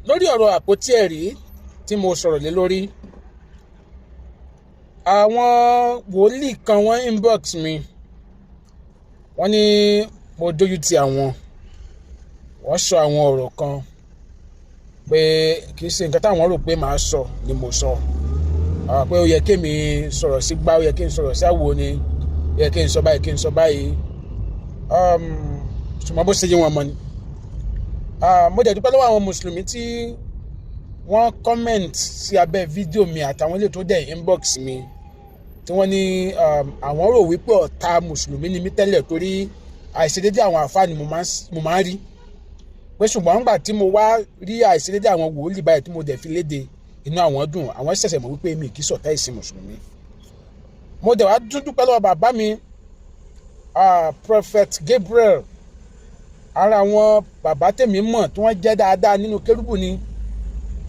Lórí ọ̀rọ̀ àpótí ẹ̀rí tí mo sọ̀rọ̀ lé lórí, àwọn wòlíì kan, wọ́n inbox mi, wọ́n ní mo dójú ti àwọn. Wọ́n sọ àwọn ọ̀rọ̀ kan pé kì í ṣe nǹkan táwọn rò pé màá sọ ni mo sọ, pé ó yẹ kémi sọ̀rọ̀ sí gbá, ó yẹ kí n sọ̀rọ̀ sí àwo ni, ó yẹ kí n sọ báyìí, kí n sọ báyìí. Ṣùgbọ́n bó ṣe yé wọn mọ́ ni. Mo dẹ̀ dúpẹ́ lọ́wọ́ àwọn mùsùlùmí tí wọ́n comment sí abẹ́ fídíò mi àtàwọn ilé tó dẹ̀ inbox mi, tí wọ́n ní àwọn rò wípé ọ̀tá mùsùlùmí ni mí tẹ́lẹ̀ torí àìṣedédé àwọn àfáà ni mo máa ń rí pé, ṣùgbọ́n nígbà tí mo wá rí àìṣedédé àwọn wòlíì báyìí tí mo dẹ̀ fi léde, inú àwọn dùn, àwọn ṣẹ̀ṣẹ̀ mọ̀ wípé mi kì í ṣọ̀tá ìsìn mùsùlùmí. Mo dẹ̀ wá tún dúpẹ́ lọ́wọ́ bàbá mi, Prophet Gabriel. Ara àwọn bàbá tèmi mọ̀ tí wọ́n jẹ́ dáadáa nínú kérúbù ni,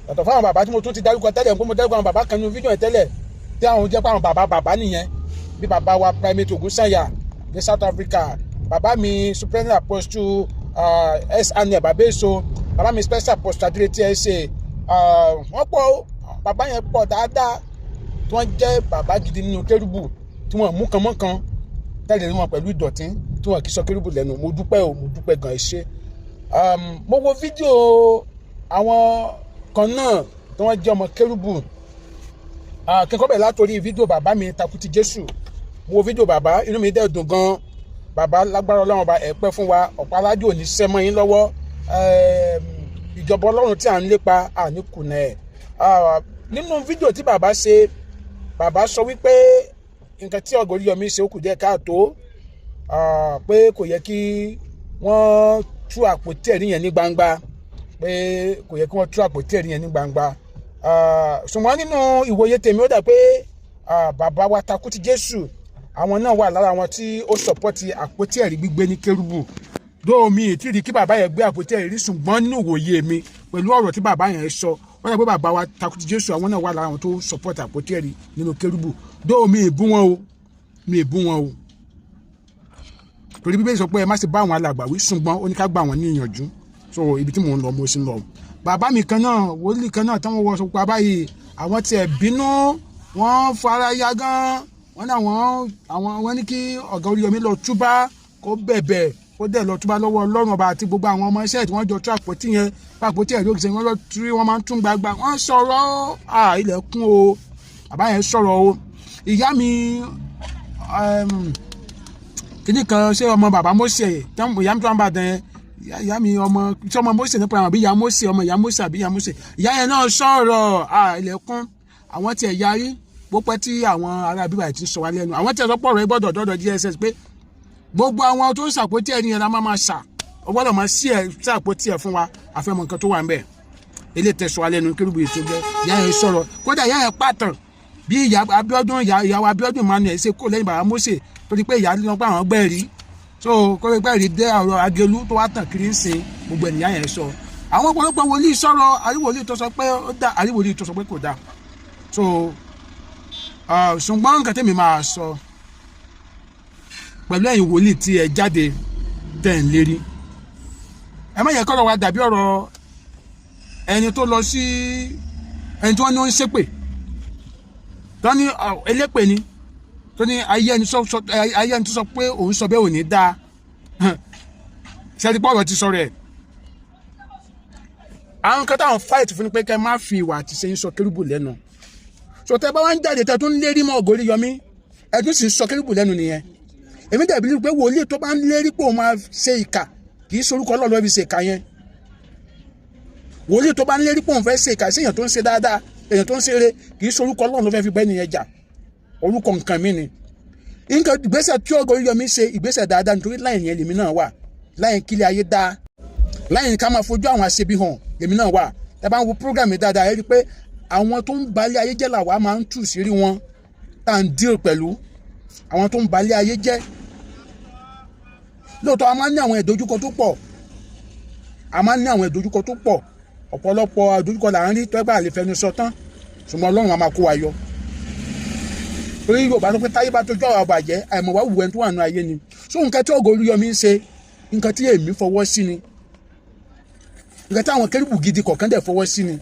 yàtọ̀ fáwọn bàbá tí mo tún ti dárúkọ tẹ́lẹ̀, pé mo dárúkọ àwọn bàbá kan nínú fídíò yẹn tẹ́lẹ̀, tí àwọn jẹ́ pé àwọn bàbá bàbá nìyẹn, bí bàbá wa Primate Ogunsanya ní South Africa, bàbá mi Supreme Apostle S. Aniel Babeso, bàbá mi Special Apostle Adireti ẹsẹ. Wọ́n pọ̀, bàbá yẹn pọ̀ dáadáa tí wọ́n jẹ́ bàbá gidi nínú kérúbù, tí wọ́n mú kan mọ́ kan tẹ́lẹ̀ wọn pẹ̀lú ìdọ̀tí, tí wọ́n kì í sọ kérúbù lẹ́nu. Mo dúpẹ́ o, mo dúpẹ́ gan, ẹ ṣé. Mo wo fídíò àwọn kan náà tí wọ́n jẹ́ ọmọ kérúbù. Kí n kọ́ bẹ̀rẹ̀ látòrí fídíò bàbá mi Takuti Jésù. Mo wo fídíò bàbá, inú mi dẹ̀ dùn gan. Bàbá, lágbára Ọlọ́run ọba, ẹ pẹ́ fún wa. Ọ̀pá aládùn ò ní sẹ́mọ́ yín lọ́wọ́. Ìjọba Ọlọ́run tí à ń lépa, àní kùnà ẹ̀. Nínú fídíò tí bàbá ṣe, bàbá sọ wípé nǹkan tí ọ̀gá Oríyọmí ṣe, ó kù díẹ̀ káàtó, pé kò yẹ kí wọ́n tú àpótí ẹ̀rí yẹn ní gbangba, pé kò yẹ kí wọ́n tú àpótí ẹ̀rí yẹn ní gbangba. Ṣùgbọ́n nínú ìwòye tèmi, ó dà pé bàbá wa Takuti Jésù, àwọn náà wà lára àwọn tí ó support àpótí ẹ̀rí gbígbé ní kérúbù. Dóò mi ì tí rí kí bàbá yẹn gbé àpótí ẹ̀rí rí, ṣùgbọ́n nínú ìwòye mi, pẹ̀lú ọ̀rọ̀ tí bàbá yẹn sọ, wọ́n yẹ pé bàbá wa Takuti Jésù, àwọn náà wà lára àwọn tó support àpótí ẹ̀rí nínú kérúbù. Dóò mi ì bú wọn o, mi ì bú wọn o, torí Bíbélì sọ pé ẹ má ṣe bá àwọn alàgbà wí, ṣùgbọ́n ó ní ká gbà wọ́n ní ìyànjú. So ibi tí mò ń lọ, mo sì ń lọ. Bàbá mi kan náà, wòlíì kan náà, táwọn wọ sọ pa báyìí, àwọn tiẹ̀ bínú, wọ́n fara ya gan. Wọ́n ní àwọn wọ́n ní kí ọ̀gá Oríyọmí lọ túbá, kó bẹ̀bẹ̀, kó dẹ̀ lọ túbá lọ́wọ́ Ọlọ́run ọba àti gbogbo àwọn ọmọ iṣẹ́ tí wọ́n jọ tú àpótí yẹn, àpótí ẹ̀rí òkè wọ́n lọ tí wọ́n máa ń tún gbagba. Wọ́n sọ̀rọ̀, ilẹ̀ kún o, bàbá yẹn sọ̀rọ̀ o. Ìyá mi kíní kan, ṣé ọmọ bàbá Mósè, ìyá mi tó ń bá dán, ìyá mi, ọmọ tí ọmọ Mósè nípa àwọn àbí ìyá Mósè, ọmọ ìyá Mósè àbí ìyá Mósè, ìyá yẹn náà sọ̀rọ̀, ilẹ̀ kún. Àwọn tiẹ̀ yarí pópẹ́ tí àwọn ará bíbá ti sọ wá lẹ́nu. Àwọn tiẹ̀ sọ pọ̀ rẹ̀ gbọ́dọ̀ dọ́dọ̀ DSS pé gbogbo àwọn tó ń ṣàpótí ẹ̀rí yẹn la máa máa ṣà, ó gbọ́dọ̀ máa sí ẹ̀ ṣàpótí ẹ̀ fún wa, àfẹ́mọ̀ nǹkan tó wà ń bẹ̀. Ilé tẹ̀sọ̀ wa lẹ́nu kérúbù ètò jẹ́. Ìyá yẹn sọ̀rọ̀, kódà ìyá yẹn pàtàn bí ìyá Abíọ́dún, ìyàwó Abíọ́dún Emmanuel ṣe kó lẹ́yìn bàbá Mósè, torí pé ìyá lọ pé àwọn gbẹ̀rí, so kó lè gbẹ̀rí dé ọ̀rọ̀ Agelu tó wá tàn kiri ń sin gbogbo ènìyàn yẹn sọ. Àwọn ọ̀pọ̀lọpọ̀ wòlíì sọ̀rọ̀, àríwòlíì tó sọ pé ó dá, àríwòlíì tó sọ pé kò dá. So ṣùgbọ́n nǹkan tẹ́mi máa sọ pẹ̀lú ẹ̀yin wòlíì tí ẹ jáde tẹ̀ ń lérí, ẹ má yẹ kọ́rọ̀ wa dàbí ọ̀rọ̀ ẹni tó lọ sí ẹni tí wọ́n ní ó ń ṣépè, tó ní elépè ni, tó ní ayé ẹni tó sọ pé òun sọ bẹ́ẹ̀ ò ní dáa. Ṣẹ́ni pọ̀rọ̀ ti sọ rẹ̀? Àwọn kan táwọn fight fún ni pé kẹ́ má fi ìwà àti ṣe ń sọ kérúbù lẹ́nu. So tẹ́ bá wá ń jáde, tẹ́ tún lérí mọ́ Ògo Oríyọmí, ẹ tún sì ń sọ kérúbù lẹ́nu nìyẹn. Èmi dẹ̀bi pé wòlíì tó bá ń lérí pé òun máa ṣe ìkà, kì í sorúkọ Ọlọ́run fi ṣe ìkà yẹn. Wòlíì tó bá ń lérí pé òun fẹ́ ṣe ìkà sí èèyàn tó ń ṣe dáadáa, èèyàn tó ń ṣe eré, kì í sorúkọ Ọlọ́run ló fẹ́ fi bẹ́ẹ̀ nìyẹn jà, orúkọ nǹkan mi ni. Nǹkan ìgbésẹ̀ tí Ògo Oríyọmí ṣe, ìgbésẹ̀ dáadáa, nítorí láì yẹn lèmi náà wà, láì kílẹ̀ ayé dáa, láì ká máa fojú àwọn aṣebi hàn lèmi náà wà. Ẹ bá ń wo program mi dáadáa, ẹ rí i pé àwọn tó ń balẹ̀ ayé jẹ́ làwa máa ń tù sírí wọn, tá à ń deal pẹ̀lú àwọn tó ń balẹ̀ ayé jẹ́. Lóòótọ́, a máa ń ní àwọn ìdojúkọ tó pọ̀, a máa ń ní àwọn ìdojúkọ tó pọ̀. Ọ̀pọ̀lọpọ̀ ìdojúkọ là ń rí tọ́gbà lè fẹnu sọ tán, ṣùgbọ́n Ọlọ́run á máa kó wa yọ, torí Yorùbá sọ pé táyé bá tójú àwọn àbàjẹ́, àìmọ̀ wá wù ẹni tó wà nínú ayé ni. So nǹkan tí Ògo Oríyọmí ń ṣe, nǹkan tí èmi fọwọ́ sí ni. Nǹkan táwọn kérúbù gidi kọ̀ọ̀kan dẹ̀ fọwọ́ sí ni.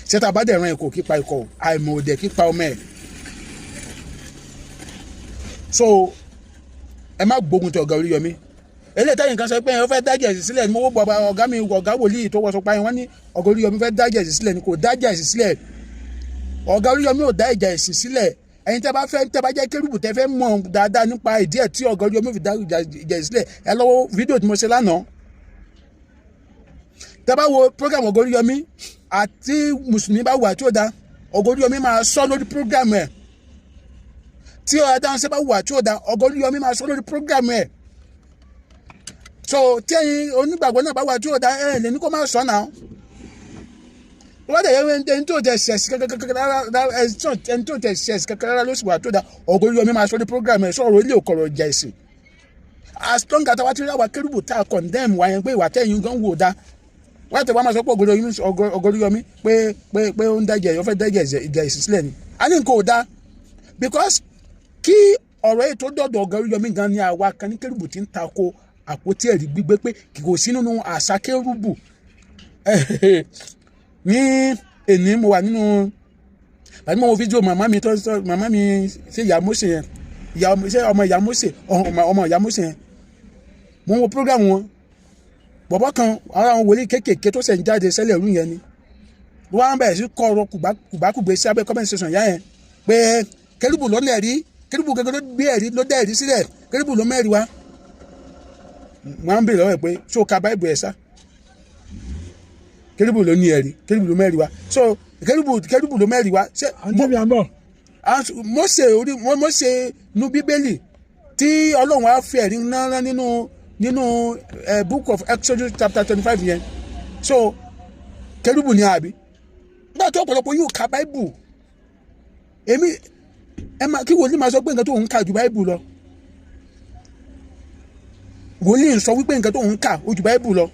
Ṣẹ́ta bá dẹ̀ ran ẹ̀kọ́ kípa ikọ̀ àìmọ̀ òdẹ̀ kípa ọmọ ẹ̀. So ẹ má gbógun ti ọ̀gá Oríyọmí. Eléyìí táyì nǹkan sọ pé ẹ fẹ́ dájà ẹ̀sìn sílẹ̀ ni. Mo wó bọ̀ ọ̀gá mi, ọ̀gá wòlíì tó wọ́sọ pa yẹn, wọ́n ní ọ̀gá Oríyọmí fẹ́ dájà ẹ̀sìn sílẹ̀ ni. Kò dájà ẹ̀sìn sílẹ̀. Ọ̀gá Oríyọmí ò dá ìjà ẹ̀sìn sílẹ̀. Ẹ̀yin tẹ́ bá fẹ́, tẹ́ bá jẹ́ kérúbù, tẹ́ fẹ́ mọ̀ dáadáa nípa ìdí ẹ̀ tí ọ̀gá Oríyọmí fi dá ìjà ẹ̀sìn sílẹ̀, ẹ lọ́wọ́ fídíò tí mo ṣe lánàá. Tẹ́ bá wo program ọ̀gá Oríyọmí, àti mùsùlùmí bá wà tí ó da, ọ̀gá Oríyọmí máa sọ lórí program ẹ̀. Tí ọ̀dáhùnsẹ́ bá wà tí ó da, ọ̀gá Oríyọmí máa sọ lórí program ẹ̀. So tí ẹ̀yin onígbàgbọ́ náà bá wà tí ó da, ẹ̀ lè ní kó máa sọ náà. Wọ́n dẹ̀ yẹ ẹni tó tẹ̀ ṣẹ̀sì kankan rárá, ẹni tó tẹ̀ ṣẹ̀sì kankan rárá ló sì wà tó da, ọ̀gá Oríyọmí máa sọ lórí program ẹ̀. Sọ̀rọ̀ ilé òkọ̀rọ̀ ìjà ẹ̀sìn. As long as àwa ti rí àwa kérúbù tá a condemn wa yẹn pé ìwà tẹ̀yìn gan wò da, wọ́n ti wá máa sọ pé ọ̀gá Oríyọmí pé ó ń dájà, ó fẹ́ dájà ìjà ẹ̀sìn sílẹ̀ ni. A ní nǹkan ò da, because kí ọ̀rọ̀ yìí tó dọ̀dọ̀ ọ̀gá Oríyọmí gan ni àwa kan ní kérúbù ti ń tako àpótí ẹ̀rí gbígbé, pé kò sí nínú àṣà kérúbù. Ní èní mo wà nínú tàbí mo wo fídíò màmá mi tó màmá mi ṣe ìyá Mósè yẹn, ìyá ṣe ọmọ ìyá Mósè, ọmọ ìyá Mósè yẹn. Mo ń wo program wọn. Bọ̀bọ̀ kan, ara àwọn wòlíì kéékèèké tó ṣẹ̀ ń jáde sẹ́lẹ̀ rú yẹn ni wọ́n á bẹ̀rẹ̀ sí kọ́ ọ̀rọ̀ kùbákùgbé sí abẹ́ comment section yá yẹn pé kérúbù ló lẹ̀ rí, kérúbù gẹ́gẹ́ ló gbé ẹ̀rí, ló dá ẹ̀rí sílẹ̀, kérúbù ló mẹ́rin wá. Wọ́n á ń bèèrè lọ́wọ́ ẹ̀ pé ṣé o ka báìbù ẹ̀ sá? Kérúbù ló ní ẹ̀rí, kérúbù ló mẹ́rin wá. So kérúbù ló mẹ́rin wá. Ṣé Àǹtí mi, à ń bọ̀. Mósè orí Mósè nu Bíbélì tí Ọlọ́run á fi ẹ̀rí náírà nínú Book of Exodus chapter 25 yẹn. So kérúbù ni àbí? Nígbà tó ọ̀pọ̀lọpọ̀ yóò ka báìbù, èmi ẹ máa kí wòlíì máa sọ pé nǹkan tó ń kà ju báìbù lọ. Wòlíì ń sọ wípé nǹkan tó ń kà ó ju báìbù lọ.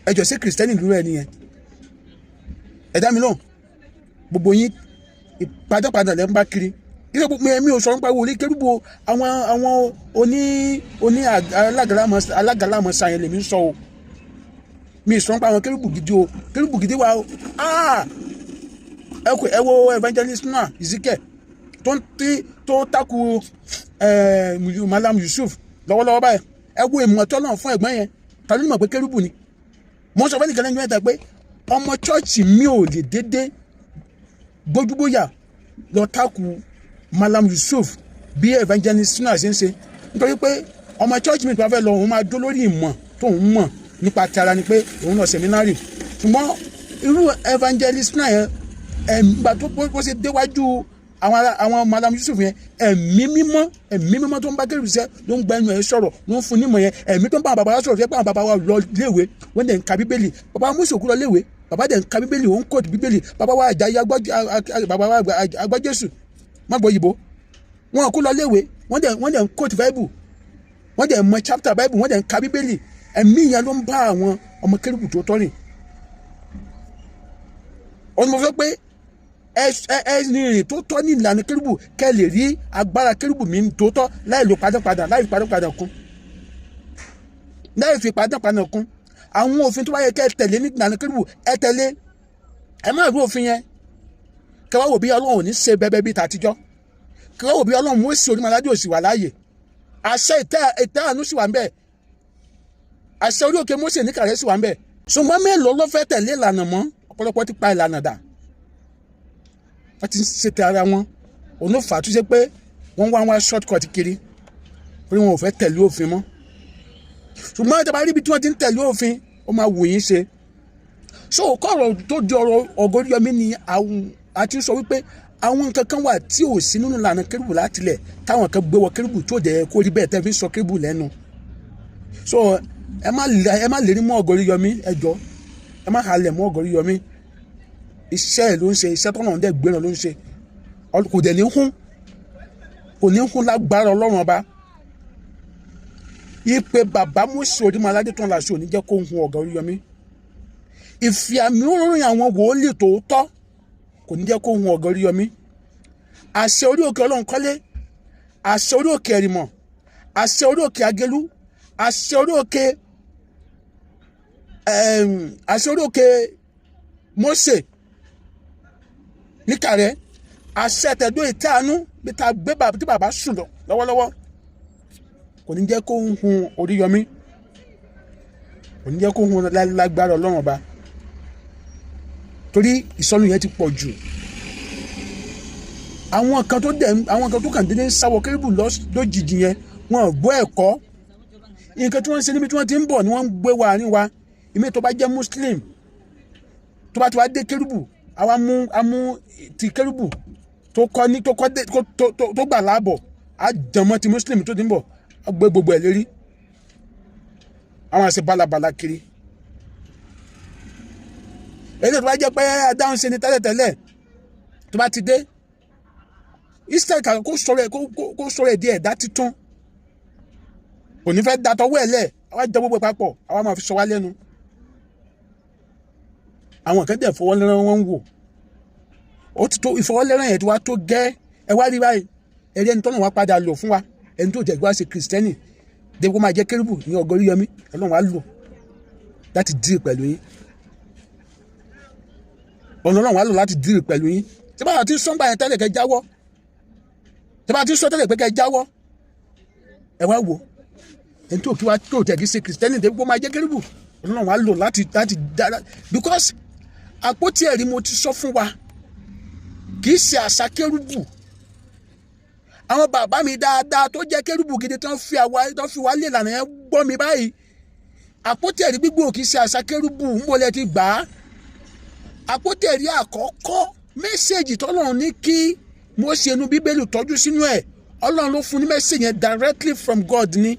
Ẹ jọ, sí kìrìsìtẹ́nì lórí ẹ nìyẹn? Ẹ dá mi lóhùn. Gbogbo yín ìpadàpadà lẹ́ ń bá kiri. Kí ló gbogbo ẹ̀mí ò sọ nípa wòlíì kérúbù o. Àwọn oní alágàlámọ̀ sàyẹn lèmi ń sọ o. Mi ì sọ nípa àwọn kérúbù gidi o. Kérúbù gidi wa o. Ah, ẹ kò ẹ wo evangelist náà, Ezekiel, tó ń tí tó takú ẹ Malam Yusuf lọ́wọ́lọ́wọ́ báyìí. Ẹ wo ìmọ̀tọ́ náà fún ẹ̀gbọ́n yẹn. Ta ló ní mọ̀ pé kérúbù ni? Mo sọ fẹ́ nìkan lẹ́yìn mẹ́ta pé ọmọ chọ́ọ̀chì mi ò lè dédé gbójúgbóyà lọ takú Malam Yusuf bí evangelist náà ṣe ń ṣe, nítorí pé ọmọ chọ́ọ̀chì mi tó bá fẹ́ lọ, òun máa dó lórí ìmọ̀ tó ń mọ̀ nípa tara ni pé òun lọ seminary. Ṣùgbọ́n irú evangelist náà yẹn, ẹ̀mí tó bó ṣe déwájú àwọn Malam Yusuf yẹn, ẹ̀mí mímọ́, ẹ̀mí mímọ́ tó ń bá kérúbù ṣiṣẹ́ ló ń gba ẹnu ẹ̀ sọ̀rọ̀, ló ń fún nímọ̀ yẹn. Ẹ̀mí tó ń bá àwọn bàbá wa sọ̀rọ̀, tó yẹ pé àwọn bàbá wa lọ léèwé, wọ́n dẹ̀ ń ka Bíbélì. Bàbá Mósè òkú lọ léèwé, bàbá dẹ̀ ń ka Bíbélì, òun kóòtù Bíbélì. Bàbá wa Àjàyí, bàbá wa Agbájésù má gbọ́ yìbó, wọn kú lọ léèwé, wọ́n dẹ̀ ń kóòtù Bible, wọ́n dẹ̀ mọ chapter Bible, wọ́n dẹ̀ ń ka Bíbélì. Ẹ̀mí yẹn ló ń bá àwọn ọmọ kérúbù tó tọ́ rìn. Ọ̀nà mo fẹ́ pé ẹ ní ìrìn tó tọ́ ní ìlànà kérúbù, kẹ́ lè rí agbára kérúbù mi tó tọ́ láì lo padàpadà, láì fi padàpadà kún, láì fi padàpadà kún. Àwọn òfin tó bá yẹ kẹ́ ẹ tẹ̀lé ní ìlànà kérúbù, ẹ tẹ̀lé. Ẹ má rú òfin yẹn, kẹ́ wá wò bí Ọlọ́run ò ní ṣe bẹ́bẹ́ bíi tàtijọ́. Kẹ́ wá wò bí Ọlọ́run ó sì onímọ̀ládé òsì wà láàyè. Àṣẹ ìtẹ́ àánú sì wà ń bẹ̀. Àṣẹ orí òkè Mósè ní kàrẹ́ sì wà ń bẹ̀. Ṣùgbọ́n mélòó ló fẹ́ tẹ̀lé ìlànà mọ́? Ọ̀pọ̀lọpọ̀ ti pa ìlànà dà, wọ́n ti ń ṣètò ara wọn. Òun ló fà á tó ṣe pé wọ́n wá wá short cut kiri, pé wọn ò fẹ́ tẹ̀lé òfin mọ́. Ṣùgbọ́n ìjọba ríbi tí wọ́n ti ń tẹ̀lé òfin, ó máa wù yín ṣe. So kọ́rọ̀ tó di ọ̀rọ̀ Ògòríyọmí ni àwọn àti sọ wípé àwọn nǹkan kan wà tí ò sí nínú ìlànà kérúbù látilẹ̀, táwọn kan gbé wọ kérúbù tó dẹ̀ kó rí bẹ́ẹ̀ tẹ́ fi ń sọ kérúbù lẹ́nu. So ẹ má lérí mọ́ Ògòríyọmí. Ẹ jọ, ẹ má halẹ̀ mọ́ Ògòríyọmí. Iṣẹ́ ẹ̀ ló ń ṣe, iṣẹ́ tọ́nà ń dẹ̀ gbéra ló ń ṣe. Kò dẹ̀ ní hún, kò ní hún lágbára Ọlọ́run Ọba. Ìpè bàbá Mósè Orímọládé tó ń la ṣe òní jẹ́ kó hun ọ̀gá Oríyọmí. Ìfì àmì òórùn àwọn wòólì tòótọ́ kò ní jẹ́ kó hun ọ̀gá Oríyọmí. Àṣẹ orí òkè Ọlọ́run kọ́lé, àṣẹ orí òkè Ẹ̀rìmọ̀, àṣẹ orí òkè Agelu, àṣẹ orí òkè Àṣẹ orí òkè Mósè níkàrẹ́, àṣẹ tẹ̀dó ìtànú bí ta gbé bàbá tí bàbá sùn lọ lọ́wọ́lọ́wọ́, kò ní jẹ́ kó ń hun Oríyọmí, kò ní jẹ́ kó hun lágbára Ọlọ́run Ọba, torí ìsọnù yẹn ti pọ̀ jù. Àwọn kan tó dẹ̀, àwọn kan tó kàn déédéé ń sáwọ kérúbù lójijì yẹn, wọn ò gbọ́ ẹ̀kọ́. Nǹkan tí wọ́n ń ṣe níbi tí wọ́n ti ń bọ̀ ni wọ́n ń gbé wa àárín wa. Ìmí tó bá jẹ́ Muslim, tó bá ti wá dé kérúbù, àwa mú amú ti kérúbù tó kọ́ ní tó kọ́ dé tó gbà láàbọ̀, á jẹmọ́ ti Muslim tó ti ń bọ̀, á gbé gbogbo ẹ̀ lérí, àwọn àṣẹ balabala kiri. Èyí tó bá jẹ́ pé adáhùn ṣe ni tẹ́lẹ̀tẹ́lẹ̀, tó bá ti dé instead kàkà kó sọ̀rọ̀ ẹ̀ kó sọ̀rọ̀ ẹ̀ di ẹ̀dá títún, kò ní fẹ́ datọwọ́ ẹ̀ lẹ̀. Àwa jẹ gbogbo ẹ̀ papọ̀, àwa máa fi sọ wá lẹ́nu. Àwọn kan dẹ̀ fọwọ́lẹ́rán, wọn ń wò ó ti tó. Ìfọwọ́lẹ́rán yẹn ti wá tó gẹ́. Ẹ wá rí báyìí, ẹ̀rí ẹni tọ́nà wá padà lò fún wa, ẹni tó jẹ́ gbọ́ ṣe Kìrìsìtẹ́nì débi kó máa jẹ́ kérúbù ní ọgọ́ Oríyọmí, Ọlọ́run wá lò láti deal pẹ̀lú yín. Ọ̀nà Ọlọ́run wá lò láti deal pẹ̀lú yín. Tí bá ti sọ́ngbà yẹn tẹ́lẹ̀ kẹ́ jáwọ́, tí bá ti sọ tẹ́lẹ̀ pé kẹ́ jáwọ́, ẹ wá wò ẹni tó kí wá tó tẹ̀ kí ṣe Kìrìsìtẹ́nì débi kó máa jẹ́ kérúbù, Ọlọ́run wá lò láti dára, because àpótí ẹ̀rí, mo ti sọ fún wa, kì í ṣe àṣà kérúbù. Àwọn bàbá mi dáadáa tó jẹ́ kérúbù gidi tó fi wá lé ìlànà yẹn, gbọ́ mi báyìí. Àpótí ẹ̀rí gbígbó kì í ṣe àṣà kérúbù. Ń bọ̀lẹ̀ ti gbà á. Àpótí ẹ̀rí àkọ́kọ́, message tọ́lọ́run ní kí Mósè inú Bíbélì tọ́jú sínú ẹ̀, Ọlọ́run ló fún ní message yẹn directly from God ni.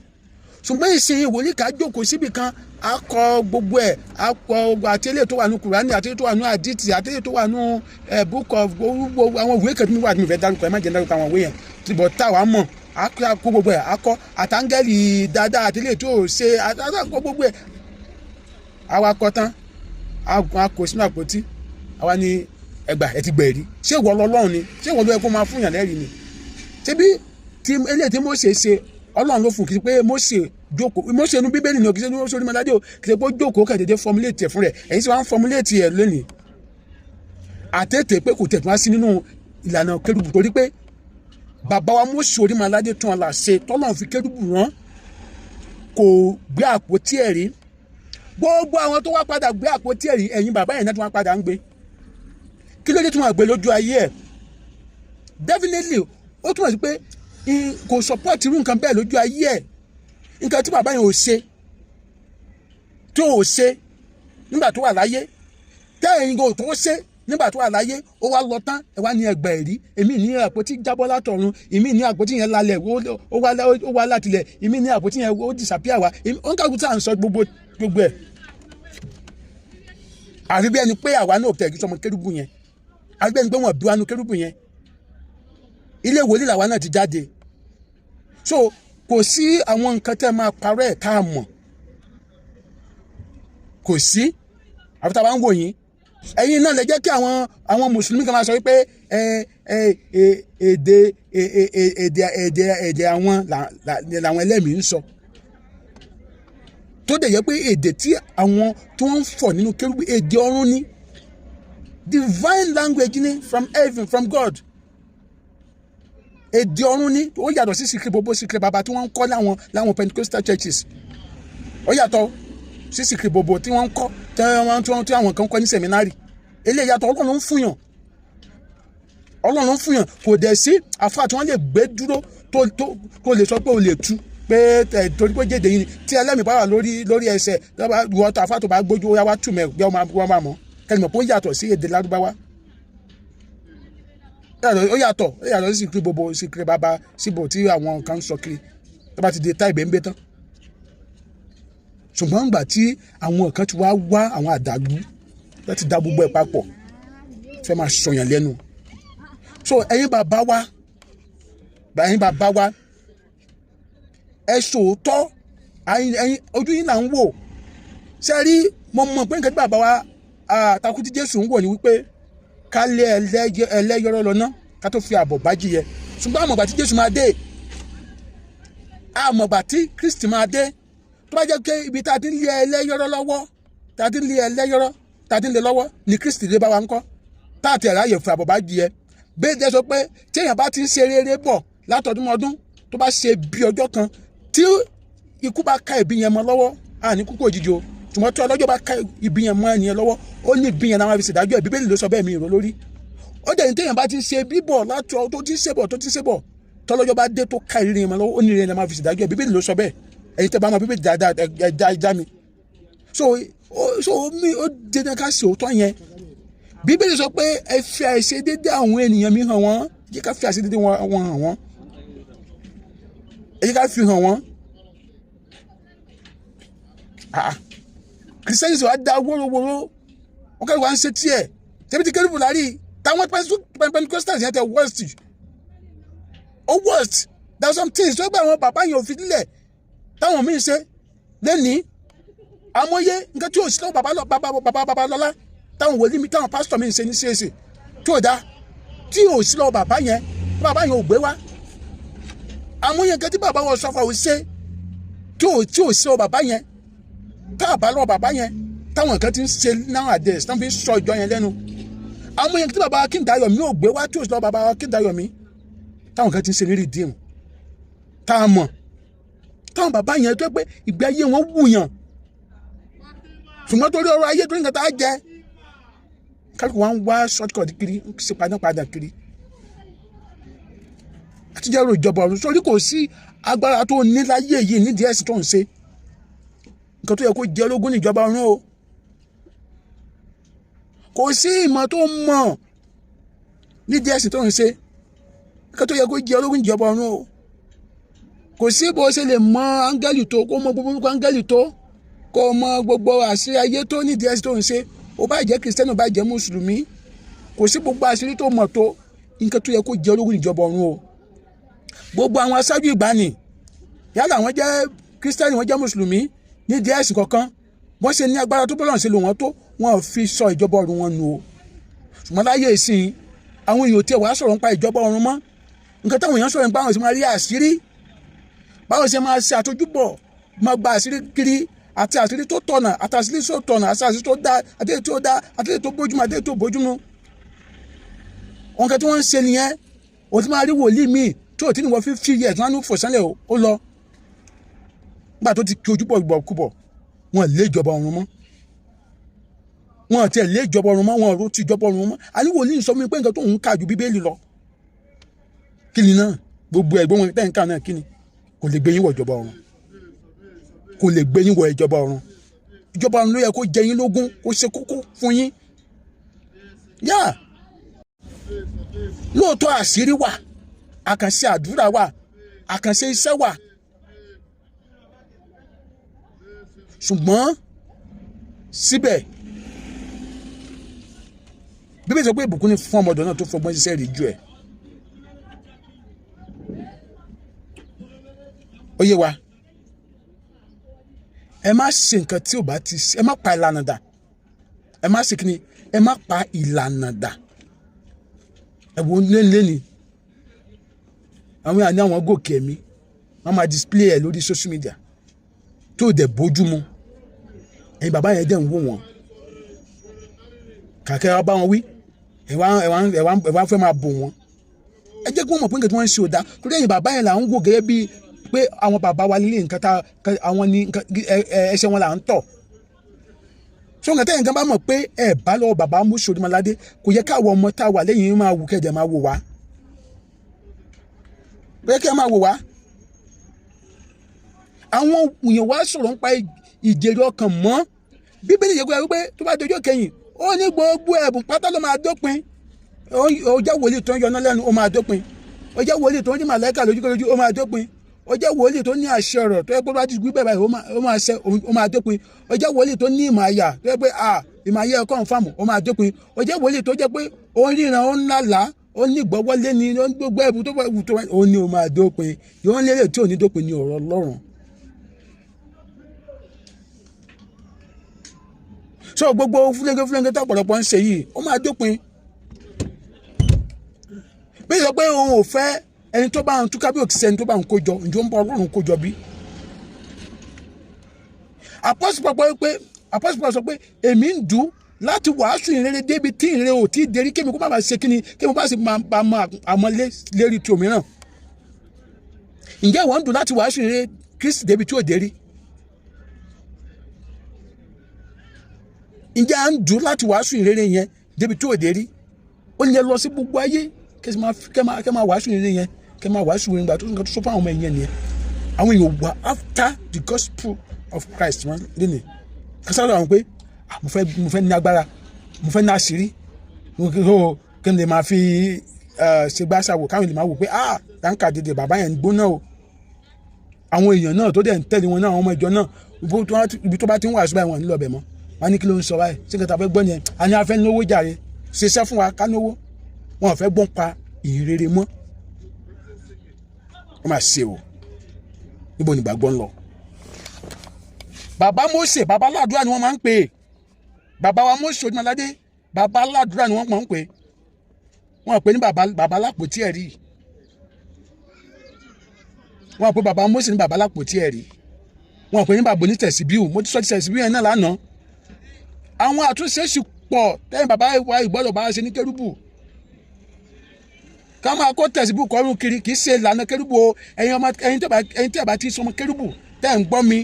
Ṣùgbọ́n ìsìn wòlíì ká jókòó síbì kan, a kọ gbogbo ẹ̀, a kọ àti eléyìí tó wà ní Kùránì, àti eléyìí tó wà ní àdìtì, àti eléyìí tó wà ní book of gbogbo àwọn ìwé kan tí mi wà tí mi fẹ́ dárúkọ. Ẹ má jẹ́ dárúkọ àwọn ìwé yẹn tìbọ̀ tá wàá mọ̀. A kó gbogbo ẹ̀, a kọ àtàngẹ́lì dáadáa, àti eléyìí tó ṣe, àtàkọ gbogbo ẹ̀. Àwa kọ tán, a kó sínú àpótí, àwa ní ẹgbà ẹ ti gbẹ̀rí. Ṣé ìwọ lọ́lọ́run ni? Ṣé ìwọ ló yẹ kó máa fún yàn lẹ́rìí ni? Ṣebí tí eléyìí tí Mósè ṣe, Ọlọ́run ló fún. Kì í pé Mósè jókòó, Mósè inú Bíbélì ni o, kì í ṣe ní Mósè Orímọládé o, kì í ṣe pé ó jókòó kàn déédéé formulate ẹ̀ fún rẹ̀. Ẹ̀yin sì wá ń formulate ẹ̀ lónìí àtètè pé kò tẹ̀ wá sí nínú ìlànà kérúbù, torí pé bàbá wa Mósè Orímọládé tún ọ̀la ṣe tọ́lọ́run fi kérúbù rán, kò gbé àpótí ẹ̀rí. Gbogbo àwọn tó wá padà gbé àpótí ẹ̀rí, ẹ̀yin bàbá yẹn náà tó wá padà ń gbé. Kí ló dé tí wọ́n gbé lójú ayé ẹ̀? Definitely, ó túmọ̀ sí pé kò support irú nǹkan bẹ́ẹ̀ lójú ayé ẹ̀. Nǹkan tí bàbá yẹn ò ṣe, tó ò ṣe nígbà tó wà láyé, tẹ́yìn kò tó ṣe nígbà tó wà láyé, ó wá lọ tán, ẹ wá ní ẹgbà ẹ̀rí. Èmi ní àpótí jábọ́ látọ̀run, èmi ní àpótí yẹn lálẹ́, ó wá látilẹ̀, èmi ní àpótí yẹn ó disappear wá. Ó ń kàkú tá à ń sọ gbogbo gbogbo ẹ̀, àfi bí ẹni pé àwa náà tẹ̀ kí sọmọ kérúbù yẹn, àfi bí ẹni pé wọ́n bí wa nu kérúbù yẹn. Ilé ìwòlíì làwa náà ti jáde, so kò sí àwọn nǹkan tẹ́ máa parọ́ ẹ̀ tá a mọ̀, kò sí. Àfi tá a bá ń wò yín, ẹ̀yin náà lè jẹ́ kí àwọn mùsùlùmí kan máa sọ wípé ẹ ẹ èdè èdè èdè èdè àwọn làwọn ẹlẹ́mìí ń sọ, tó dẹ̀ yẹ pé èdè tí àwọn tí wọ́n ń fọ̀ nínú kérúbù, èdè ọ̀run ni, divine language ni, from heaven, from God. Èdè ọ̀run ni. Ó yàtọ̀ sí sikiri bobo, sikiri baba tí wọ́n ń kọ́ láwọn Pentecostal churches. Ó yàtọ̀ sí sikiri bobo tí wọ́n ń kọ́, tí wọ́n tí àwọn kan ń kọ́ ní seminary. Eléyìí yàtọ̀. Ọlọ́run ń fúnyàn, Ọlọ́run ń fúnyàn. Kò dẹ̀ sí àfa tí wọ́n lè gbé dúró tó lè sọ pé o lè tú pé ẹ torí pé jèdè yìí ni. Tí ẹlẹ́mìí bá wà lórí ẹsẹ̀ wọ́n tó àfa tó bá gbójú ó yá wá tù mẹ́ bí wọ́n máa mọ̀ kẹ́ni mọ̀ pé ó yàtọ̀ sí èdè Lárúbáwá. Ó yàtọ̀, ó yàtọ̀ sí sikiri bobo, sikiri baba síbò tí àwọn kan ń sọ kiri tó bá ti di táìbẹ̀ ń bẹ tán. Ṣùgbọ́n ìgbà tí àwọn kan ti wá wá àwọn àdàlú láti da gbogbo ẹ̀ papọ̀, fẹ́ máa sọ̀yàn lẹ́nu. So ẹ̀yin bàbá wa, ẹ̀yin bàbá wa, ẹ sòótọ́. Ẹ̀yin ojú yín là ń wò. Ṣe rí, mo mọ̀ pé nǹkan tí bàbá wa Takuti Jésù ń wò ní wípé ká lé ẹlẹ́yọ̀rọ̀ lọ ná, ká tó fi àbọ̀ bá jìyẹ. Ṣùgbọ́n àmọ̀gbà tí Jésù máa dé, àmọ̀gbà tí Kristi máa dé, tó bá jẹ́ pé ibi tá a ti ń lé ẹlẹ́yọ̀rọ̀ lọ́wọ́, tá a ti ń lé ẹlẹ́yọ́rọ́, tá a ti ń lé lọ́wọ́ ní Kristi lé bá wa ń kọ́, tá a ti ẹ̀ráyè fún àbọ̀bá jẹ. Bẹ́ẹ̀ jẹ́ sọ pé téèyàn bá ti ń ṣe rere bọ̀ látọdúnmọ́dún, tó bá ṣe bí ọjọ́ kan tí ikú bá ká ìbí yẹn mọ́ lọ́wọ́, à ní kúkú òjijì o. Ṣùgbọ́n tí ọlọ́jọ́ bá ká ibi yẹn mọ́ ẹnìyẹn lọ́wọ́, ó ní ibi yẹn náà wọ́n fi ṣèdájọ́ ẹ̀. Bíbélì ló sọ bẹ́ẹ̀, mi ìró lórí ó dẹ̀ ní téèyàn bá ti ń ṣe bíbọ̀ látọ̀, tó ti ń ṣe bọ̀, tó ti ń ṣe bọ̀, tọ́lọ́jọ́ bá dé tó ká ìrírí yẹn mọ́ lọ́wọ́, ó ní ìrírí yẹn náà máa fi ṣèdájọ́ ẹ̀. Bíbélì ló sọ bẹ́ẹ̀. Ẹ̀yin tẹ́ bá mọ Bíbélì dáadáa, ẹ dá ẹ mi. So mi ó dandan ká ṣe òótọ́ yẹn. Bíbélì sọ pé ẹ fi àìṣedédé àwọn ènìyàn mi hàn wọ́n. Jẹ́ ká fi àìṣedédé wọn hàn wọ́n, ẹ jẹ́ ká fi hàn wọ́n. Ah, Kìrìsìtẹ́nì sì wá da wórówóró, wọn kẹ́lẹ́ wá ń ṣe tiẹ̀ tẹ́bí ti kérúbù lárí táwọn Pentecostals yẹn tẹ worst, ó worst. There are some things tó gbé àwọn bàbá yẹn ò fi nílẹ̀ táwọn míín ṣe lẹ́nìí. Àmọ́yé nǹkan tí ò sí lọ́wọ́ bàbá bàbá bàbá bàbá lọ́lá táwọn wòlíì mi, táwọn pásítọ̀ mi ń ṣe ní CAC tí ò dá, tí ò sí lọ́wọ́ bàbá yẹn, bàbá yẹn ò gbé wá. Àmọ́yé nǹkan tí bàbá wọn sọ fún àwọn ṣe tí ò sí lọ́wọ́ bàbá yẹn, tá a bá lọ́wọ́ bàbá yẹn, táwọn nǹkan ti ń ṣe nowadays tán fi ń sọ ìjọ yẹn lẹ́nu. Àmọ́yé nǹkan tí bàbá Akíndayọ̀ mi ò gbé wá tí ò sí lọ́wọ́ bàbá Akíndayọ̀ mi, táwọn kan ti ń ṣe ní Redeem, tá a mọ̀ táwọn bàbá yẹn tó pé ìgbé ayé wọn wùyàn. Ṣùgbọ́n torí ọrọ̀ ayé, torí nǹkan tá a jẹ, kálukú wa ń wá shortcut kiri, ń ṣe panápadà kiri àtijọ́ èrò ìjọba ọ̀run. Sórí kò sí agbára tó ní láyé yìí nídìí ẹ̀sìn tó ń ṣe. Nǹkan tó yẹ kó jẹ́ ológun ní ìjọba ọ̀run o. Kò sí ìmọ̀ tó mọ̀ nídìí ẹ̀sìn tó ń ṣe. Nǹkan tó yẹ kó jẹ́ ológun ní ìjọba ọ̀run o. Kò sí bó ṣe lè mọ áńgẹ́lì tó, kó mọ gbogbo orúkọ áńgẹ́lì tó, kó mọ gbogbo àṣírí ayé tó nídìí ẹ̀sìn tó ń ṣe. Ó bá jẹ́ kìrìsìtẹ́nì, ó bá jẹ́ mùsùlùmí, kò sí gbogbo àṣírí tó mọ̀ tó. Nǹkan tó yẹ kó jẹ́ ológun ní ìjọba ọ̀run o. Gbogbo àwọn aṣáájú ìgbàanì, yálà wọ́n jẹ́ kírísítẹ́nì, wọ́n jẹ́ mùsùlùmí, nídìí ẹ̀sìn kankan, wọ́n ṣe ní agbára tó, bọ́lọ̀ ṣe lò wọ́n tó, wọ́n ò fi sọ ìjọba ọ̀run wọn nù o. Ṣùgbọ́n láyé ìsìn, àwọn èèyàn tí wàá sọ̀rọ̀ nípa ìjọba ọ̀run mọ́. Nǹkan táwọn èèyàn sọ̀rọ̀ nípa, àwọn ṣe máa rí àṣírí, báwọn ṣe máa ṣe àtọ́júbọ̀, máa gba àṣírí kiri, àti àṣírí tó tọ̀nà, àti àṣírí tó tọ̀nà, àti àṣírí tó dá, àti èyí tó dá, àti èyí tó bójúmu, àti èyí tó bójúmu. Wọn kẹ́ tí wọ́n ń ṣe nìyẹn. O ti máa rí wòlíì míì tí ò tí ní wọ́n 50 years, wọ́n á ní fòsánlẹ̀, ó lọ nígbà tó ti kí ojú bọ̀ gbọ̀ kúbọ̀. Wọn lé ìjọba ọ̀run mọ́, wọn tiẹ̀ lé ìjọba ọ̀run mọ́, wọn ò tí ìjọba ọ̀run mọ́. Àní wòlíì sọ fún mi pé nǹkan tó ń kà ju Bíbélì lọ, kí ni náà? Gbogbo ẹ̀gbọ́n wọn tẹ́ ń kà náà, kí ni? Kò lè gbé yín wọ ìjọba ọ̀run, kò lè gbé yín wọ ìjọba ọ̀run. Ìjọba ọ̀run ló yẹ kó jẹ yín lógún, kó ṣe kókó fún yín. Yá, lóòótọ́ àṣírí wà, àkànṣe àdúrà wà, àkànṣe iṣẹ́ wà, ṣùgbọ́n síbẹ̀, Bíbélì sọ pé ìbùkún ni fún ọmọdé náà tó fọgbọ́n ṣiṣẹ́ rí ju ẹ̀. Ó yé wa. Ẹ má ṣe nǹkan tí ò bá ti, ẹ má pa ìlànà dà. Ẹ má ṣe kíni? Ẹ má pa ìlànà dà. Ẹ wo lẹ́ni àwọn àní àwọn gòkè ẹ̀mí, wọ́n máa display ẹ̀ lórí social media tó dẹ̀ bójú mu. Ẹ̀yin bàbá yẹn dẹ̀ ń wò wọ́n kàkẹ́ wa bá wọn wí. Ẹ wá fẹ́ máa bò wọ́n. Ẹ jẹ́ kí wọ́n mọ̀ pé nǹkan tí wọ́n ń ṣe ò dáa, torí ẹ̀yin bàbá yẹn là ń wò gẹ́gẹ́ bíi pé àwọn bàbá wa nílé nǹkan tá àwọn ní ẹsẹ̀ wọn là ń tọ̀. So nǹkan tẹ́yìn kan bá mọ̀ pé ẹ bá lọ́wọ́ bàbá Mósè Orímọládé, kò yẹ káwọn ọmọ tá a wà lẹ́yìn máa wù kẹ́jẹ̀ máa wò wá, kò yẹ kí ẹ máa wò wá. Àwọn èèyàn wá sọ̀rọ̀ nípa ìjèrè ọkàn mọ́. Bíbélì yẹ kó yẹ wípé tó bá dojú kẹyìn, ó ní gbogbo ẹ̀bùn pátá ló máa dópin. Ó jẹ́ wòlíì tó ń yọná lẹ́nu, ó máa dópin. Ó jẹ́ wòlíì tó ń rí màláíkà lójúkorojú, ó máa dópin. Ó jẹ́ wòlíì tó ní àṣẹ ọ̀rọ̀ tó yẹ pé bá ti gbé bẹ́ẹ̀ báyìí, ó máa ṣẹ, ó máa dópin. Ó jẹ́ wòlíì tó ní ìmọ̀ àyà tó yẹ pé ìmọ̀ àyà ẹ̀kọ́ nfàmù, ó máa dópin. Ó jẹ́ wòlíì tó jẹ́ pé ó ń ríran, ó ń lálàá, ó ní ìgbọ́wọ́lé ni, ó ń gbogbo ẹ̀bùn tó wù tó, ó ní ó máa dópin. Yóò ń lérè tí ò ní dópin ní ọ̀rọ̀ Ọlọ́run. So gbogbo fúlẹ́ńgẹ́ fúlẹ́ńgẹ́ tó ọ̀pọ̀lọpọ̀ ń ṣe yìí, ó máa dópin. Bí sọ pé òun ò fẹ́ ẹni tó bá ń túká bí òkìsẹ́, ẹni tó bá ń kójọ, ǹjọ́ ń bọ Ọlọ́run kójọ bí. Àpọ́sù pọ̀pọ̀ pé Apostle Paul sọ pé èmi ń dù láti wàásù ìrere débi tí ìrere ò tí ì dérí, kémi kó má bàa ṣe kíni, kémi bá sì máa bá máa àmọ́ lérí tí òmíràn. Ǹjẹ́ ìwọ ń dù láti wàásù ìrere Kristi débi tí ò dérí? Ǹjẹ́ à ń dù láti wàásù ìrere yẹn débi tí ò dérí? Ó lè lọ sí gbogbo ayé, kẹ́ máa wàásù ìrere yẹn, kẹ́ máa wàásù ìrere. Gbà tó nǹkan tó sọ fún àwọn ọmọ ẹ̀yẹn nìyẹn. Àwọn èèyàn wà after the gospel of Christ wọn lónìí kásáró àwọn pé mo fẹ́ ní agbára, mo fẹ́ ní àṣírí, kí n lè máa fi ṣe gbàṣàwò, káwọn lè máa wò pé, ah, dáńkà dédé, bàbá yẹn ń gbóná o. Àwọn èèyàn náà tó dẹ̀ ń tẹ̀lé wọn náà, àwọn ọmọ ìjọ náà, ibi tó bá ti ń wàásù báyìí, wọn nílò ọbẹ̀ mọ́. Wọn ní kí ló ń sọ báyìí? Sí nǹkan tá a fẹ́ gbọ́ yẹn? A ní a fẹ́ náwó jàre, ṣiṣẹ́ fún wa ká náwó. Wọn ò fẹ́ gbọ́n pa ìhìnrere mọ́. Wọ́n máa ṣe o. Níbo ni ìgbàgbọ́ ń lọ? Bàbá Mósè, bàbá aládùúrà ni wọ́n máa ń pè é. Bàbá wa Mósè Orímọládé, bàbá aládùúrà ni wọ́n máa ń pè é. Wọ́n pè ní bàbá alápòtí ẹ̀rí. Wọ́n pè bàbá Mósè ní bàbá alápòtí ẹ̀rí. Wọ́n pè ní bàbá onítẹ̀síbíù. Mo ti sọ ti tẹ̀síbíù yẹn náà lánàá. Àwọn àtúnṣe sì pọ̀ tẹ́yìn bàbá wa ìgbọ́dọ̀ bá ṣe ní kérúbù. Ká máa kó tẹ̀síbíù kọ́rùn kiri kì í ṣe ìlànà kérúbù o. Ẹ̀yin ọmọ, ẹ̀yin tẹ́ bá ti sọmọ kérúbù tẹ́ ń gbọ́ mi,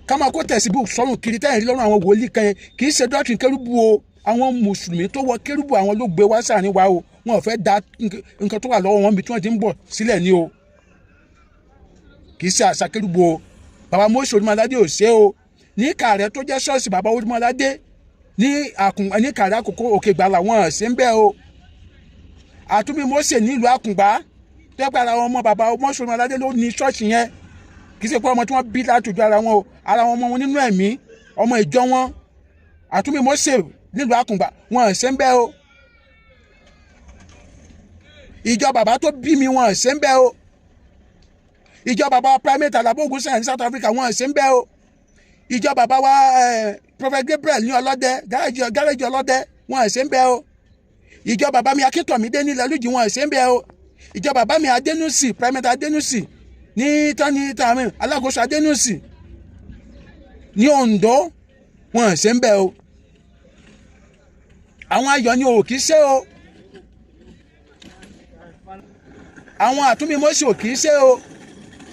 ká máa kó tẹ̀síbíù sọ́rùn kiri tẹ́ ń rí lọ́rùn àwọn wòlíì kan yẹn kì í ṣe doctrine kérúbù o. Àwọn mùsùlùmí tó wọ kérúbù, àwọn ló gbé wá sáàrin wa o. Wọn ò fẹ́ da nǹkan tó wà lọ́wọ́ wọn bí tí wọ́n ti ń bọ̀ sílẹ̀ ní o. Kì í ṣe àṣà kérúbù o. Bàbá Mósè Orímọládé ò ṣe o. Ní Kàrẹ́ tó jẹ́ ṣọ́ọ̀ṣì bàbá Orímọládé ní àkùn ní Kàrẹ́ Àkókò Òkè Ìgbàlà, wọn ṣe ń bẹ́ o. Àtúnbí Mósè nílùú Àkùngbá, tẹ́pẹ́ ara wọn ọmọ bàbá Mósè Orímọládé ló ní ṣọ́ọ̀ṣì yẹn. Kì í ṣe pé ọmọ tí wọ́n bí látòjú ara wọn o, ara wọn ọmọ wọn nínú ẹ̀mí, ọmọ ìjọ wọn. Àtúnbí Mósè nílùú Àkùngbá, wọn ṣe ń bẹ́ o. Ìjọ bàbá tó bí mi, wọn ṣe ń bẹ́ o. Ìjọ bàbá Primate Alabo Ogunsanya ní South Africa, wọn ṣe ń bẹ́ o. Ìjọ bàbá wa Prophet Gabriel ní ọlọ́dẹ gáréjì ọlọ́dẹ, wọn ṣe ń bẹ́ o. Ìjọ bàbá mi Akíntọ̀mídé ní Lẹ́lújì, wọn ṣe ń bẹ́ o. Ìjọ bàbá mi Adénúsì, Primate Adénúsì ní tani tàmí alákòóso Adénúsì ní Oǹdó, wọn ṣe ń bẹ́ o. Àwọn ayọ̀ ni ò kì í ṣe o. Àwọn àtúnbí Mósè ò kì í ṣe o.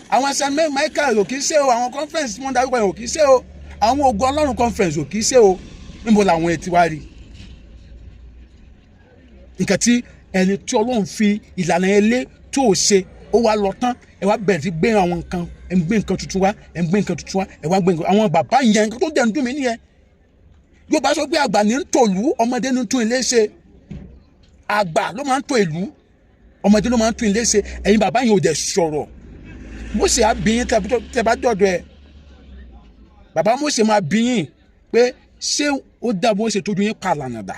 Àwọn St Michael ò kì í ṣe o. Àwọn conference tí wọ́n darúgbó yẹn ò kì í ṣe o. Àwọn Ògo Ọlọ́run conference ò kì í ṣe o. Níbo làwọn etí wá rí nǹkan tí ẹni tí Ọlọ́run fi ìlànà yẹn lé tó o ṣe? Ó wá lọ tán, ẹ wá bẹ̀rẹ̀ sí gbé àwọn nǹkan, ẹ ń gbé nǹkan tuntun wá, ẹ ń gbé nǹkan tuntun wá, ẹ wá gbé nǹkan. Àwọn bàbá yẹn, nǹkan tó dẹ̀ ń dùn mí nìyẹn. Yóò bá sọ pé àgbà ní ń tòlú, ọmọdé ní ń tún ilé ṣe. Àgbà ló máa ń tò ìlú, ọmọdé ló máa ń tún ilé ṣe. Ẹ̀yin bàbá yẹn ò dẹ̀ sọ̀rọ̀. Mósè á bí yín tẹ́ bá dọ̀dọ̀ ẹ̀. Bàbá Mósè máa bí yín pé ṣé ó dá bó ṣe tójú yín pa lànà dà.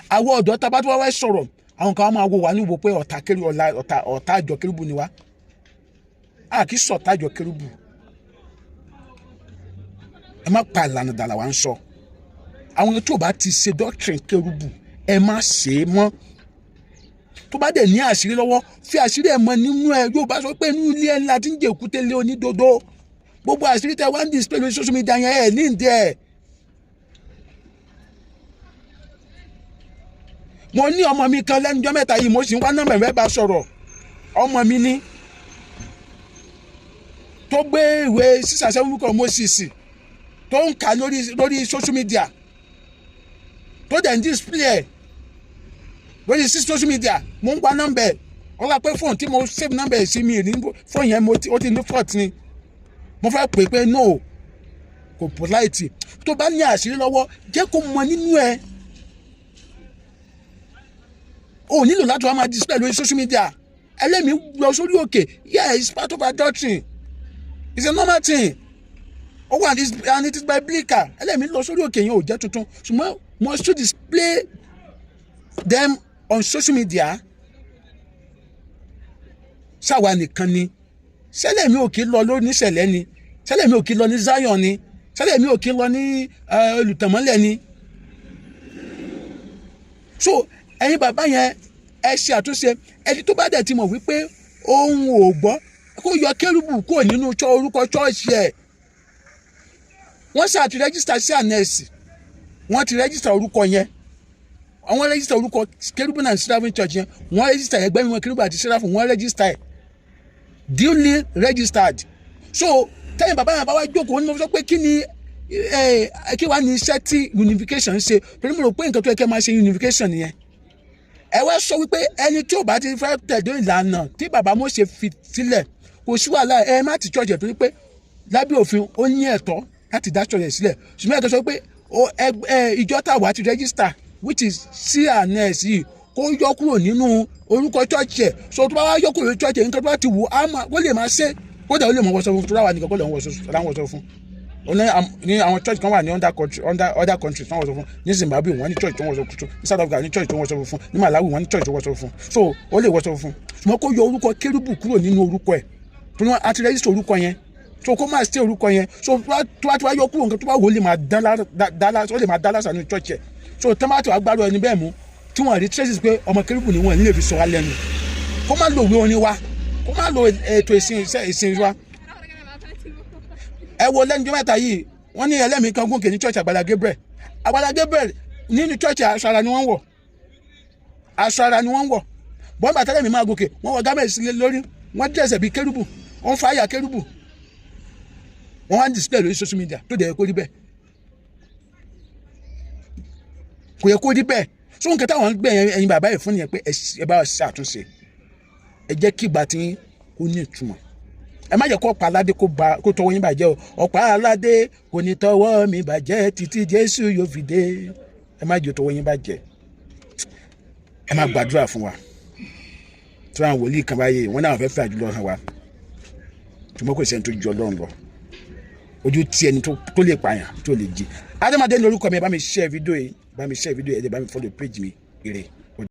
Àwọn ọ̀dọ́ tá a bá tó wá wá sọ̀rọ̀, àwọn kan máa wo wà ní wo pé ọ̀tá kérú ọ̀la ọ̀tá ọ̀tá àjọ kérúbù ni wá. A kì í sọ̀tá àjọ kérúbù. Ẹ má pa ìlànà dà làwa ń sọ. Àwọn tó bá ti ṣe doctrine kérúbù, ẹ má ṣe é mọ́. Tó bá dẹ̀ ní àṣírí lọ́wọ́, fi àṣírí ẹ̀ mọ nínú ẹ. Yóò bá sọ pé inú ilé ẹ̀ ńlá tí ń jẹ́ èkúté lé onídodo. Gbogbo àṣírí tẹ wá ń display lórí social media yẹn, ẹ̀ ní ìdí ẹ̀. Mo ní ọmọ mi kan lẹ́nu ọjọ́ mẹ́ta yìí, mo sì ń wá nọ́mbà ẹ̀ bá sọ̀rọ̀. Ọmọ mi ní tó gbé ìwé sísàṣẹ́ orúkọ Moses tó ń kà lórí social media, tó dẹ̀ ń display ẹ̀ lórí social media. Mo ń gba nọ́mbà ẹ̀. Wọ́n wá pé fóònù tí mo save nọ́mbà ẹ̀ sí mi ní fóònù yẹn, ó ti ní fault ni. Mo fẹ́ pè pé no, kò polite. Tó bá ní àṣírí lọ́wọ́, jẹ́ kó mọ nínú ẹ̀. O nílò láti wá máa display lórí social media. Ẹlẹ́mìí lọ sórí òkè, yeah, it's part of our doctrine, it's a normal thing. Ó wà ní and it is biblical. Ẹlẹ́mìí lọ sórí òkè yẹn ò jẹ́ tuntun, ṣùgbọ́n must you display them on social media? Ṣáwa nìkan ni sẹ́lẹ̀mí ò kí lọ lórí níṣẹ̀lẹ̀ ni? Sẹ́lẹ̀mí ò kí lọ ní Zion ni? Sẹ́lẹ̀mí ò kí lọ ní olùtànmọ́lẹ̀ ni? So ẹ̀yin bàbá yẹn, ẹ ṣe àtúnṣe. Ẹni tó bá dẹ̀ ti mọ̀ wípé òun ò gbọ́, kó yọ kérúbù kúrò nínú orúkọ ṣọ́ọ̀ṣì ẹ̀. Wọ́n ṣáà ti register C&S, wọ́n ti register orúkọ yẹn. Àwọn register orúkọ Kérúbù and Seraphim Church yẹn, wọ́n register ẹgbẹ́ mímọ́ Kérúbù àti Seraphim, wọ́n register ẹ̀, duly registered. So tẹ́yìn bàbá yẹn bá wá jókòó ní, mo sọ pé kí ni ẹ kí wàá ní iṣẹ́ tí unification ń ṣe? Torí mo rò pé nǹkan tó yẹ kẹ́ máa ṣe unification nìyẹn. Ẹ wá sọ wípé ẹni tí ò bá ti fẹ́ tẹ̀lé ìlànà tí bàbá Mósè fi sílẹ̀, kò sí wàhálà, ẹ má ti church ẹ̀, torí pé lábẹ́ òfin ó ní ẹ̀tọ́ láti dá church ẹ̀ sílẹ̀. Ṣùgbọ́n ẹ̀tọ́ sọ pé ìjọ táwa ti register, which is C&S yìí, kó yọ kúrò nínú orúkọ church ẹ̀. So tó bá wá yọ kúrò nínú church ẹ̀, nǹkan tó bá ti wù á ó lè máa ṣe, kódà ó lè mọ wọṣọ fún tó ráwà nìkan kó lè wọṣọ fún. Ní àwọn church kan wà ní under country, under other countries tó ń wọṣọ fún. Ní Zimbabwe, wọ́n ní church tó ń wọṣọ fún. Ní South Africa, ní church tó ń wọṣọ fún. Ní Malawi, wọ́n ní church tó ń wọṣọ fún. So ó lè wọṣọ fún, ṣùgbọ́n kó yọ orúkọ Kérúbù kúrò nínú orúkọ ẹ̀, tó ní a ti register orúkọ yẹn. So kó máa ṣe orúkọ yẹn. So tó bá ti wá yọ kúrò, nǹkan tó bá wò ó lè máa dán ó lè máa dá lásà ní church ẹ̀. So tó bá ti wá gbárù ẹni bẹ́ẹ̀ mú, tí wọ́n rí traces pé ọmọ Kérúbù ni, wọ́n ní lè fi sọ wá lẹ́nu. Kó má lo ìwé orin wa, kó má lo ètò ìsìn wa. Ẹ wo lẹ́nu 3 yìí, wọ́n ní ẹlẹ́mìí kan gòkè ní church Àgbàlá Gabriel. Àgbàlá Gabriel, nínú church, aṣọ ara ni wọ́n ń wọ̀, aṣọ ara ni wọ́n ń wọ̀. Bọ́n bàtà lẹ́mìí máa gòkè, wọ́n wọ garment sílẹ̀ lórí, wọ́n dẹ̀sẹ̀ bíi kérúbù, wọ́n fàyà kérúbù, wọ́n wá ń display lórí social media. Tó dẹ̀ kó rí bẹ́ẹ̀, kò yẹ kó rí bẹ́ẹ̀. So nǹkan táwọn ń gbé ẹ̀yin bàbá yìí fún nìyẹn, pé ẹ bá ṣe àtúnṣe, ẹ jẹ́ kí ìgbà tí kò ní ìtumọ̀. Ẹ má jẹ́ kó ọ̀pá aládé kó tọwọ́ yín bàjẹ́ o. Ọ̀pá aládé kò ní tọwọ́ mi bàjẹ́ títí Jésù yóò fi dé. Ẹ má jẹ́ tọwọ́ yín bàjẹ́. Ẹ má gbàdúrà fún wa tí wọn wòlíì kan báyìí, wọn náà fẹ́ fẹ́ àjùlọ hàn wa, ṣùgbọ́n kò sẹ́ni tó ju Ọlọ́run lọ. Ojú tí ẹni tó lè pààyàn tó lè jí. Adémọdé ní orúkọ mi. Ẹ bá mi share fídíò yìí, bá mi share fídíò yìí, ẹ bá mi follow page mi. Ire.